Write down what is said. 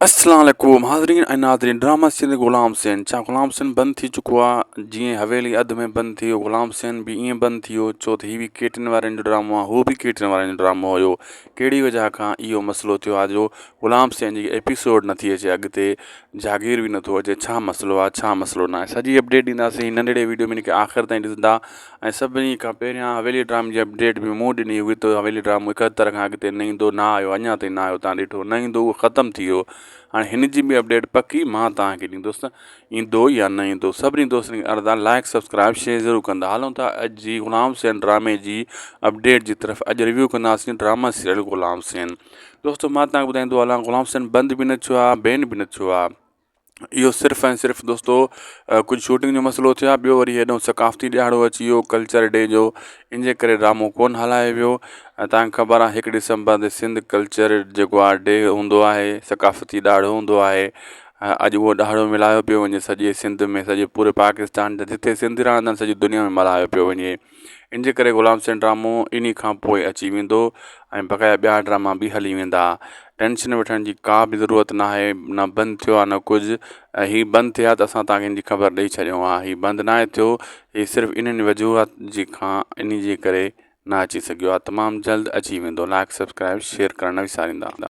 اسلام عليڪم حاضرين ۽ ناظرين ڊراما سيريل غلام حسين ڇا غلام حسين بند ٿي چڪو آ جيئن حويلي اڌ ۾ بند ٿي ويو غلام حسين به ائين بند ٿي ويو ڇو ته هي به ڪيٽن وارن جو ڊرامو آ هو به ڪيٽن وارن جو ڊرامو هيو ڪهڙي وجه کان اهو مسئلو ٿيو آ جو غلام حسين جي ايپيسوڊ نٿي اچي اڳتي جاگير به نٿو اچي ڇا مسئلو آ ڇا مسئلو ناهي سڄي اپڊيٽ ڏينداسين هن ننڍڙي ويڊيو ۾ ان کي آخر تائين ڏسندا ۽ سڀني کان پهريان حويلي ڊرامي جي اپڊيٽ به مون ڏني هئي ته حويلي ڊرامو 71 کان اڳتي نه ايندو، نه آيو اڃا تائين نه آيو تان ڏٺو نه ايندو اهو ختم ٿي ويو هاڻي هن جي به اپڊيٽ پڪي مان توهان کي ڏيندس ته ايندو يا نه ايندو سڀني دوستن کي عرض آهي لائڪ سبسڪرائب شيئر ضرور ڪندا هلون ٿا اڄ جي غلام حسين ڊرامي جي اپڊيٽ جي طرف اڄ ريويو ڪنداسين ڊراما سيريل غلام حسين دوستو مان توهان کي ٻڌائيندو هلان غلام حسين بند به نه ٿيو آهي بين به نه ٿيو آهي اهو صرف ۽ صرف دوستو ڪجهه شوٽنگ جو مسئلو ٿيو آهي ٻيو وري هيڏو ثقافتي ڏهاڙو اچي ويو ڪلچر ڊي جو ان جي ڪري ڊرامو ڪونه هلايو ويو ۽ توهان کي خبر آهي هڪ ڊسمبر تي سنڌ ڪلچر جيڪو آهي ڊي هوندو آهي ثقافتي ڏهاڙو هوندو آهي ۽ اڄ اهو ڏهاڙو ملهايو پيو وڃي سڄي سنڌ ۾ سڄي پوري پاڪستان جا جتي سنڌي رهندا آهن سڄي دنيا ۾ ملهايو پيو وڃي ان جي ڪري غلام حسين ڊرامو انهي کان پوء اچي ويندو ۽ بقايا ٻيا ڊراما به هلي ويندا. ٽينشن وٺڻ جي ڪا به ضرورت ناهي نه بند ٿيو آهي نه ڪجهه ۽ هي بند ٿئي ها ته اسان توهان کي ان جي خبر ڏئي ڇڏيون ها هي بند ناهي ٿيو هي صرف انهن وجوهات جي کان انهي جي ڪري نه اچي سگهيو آهي تمام جلد اچي ويندو لائڪ سبسڪرائب شيئر ڪرڻ نه وساريندا.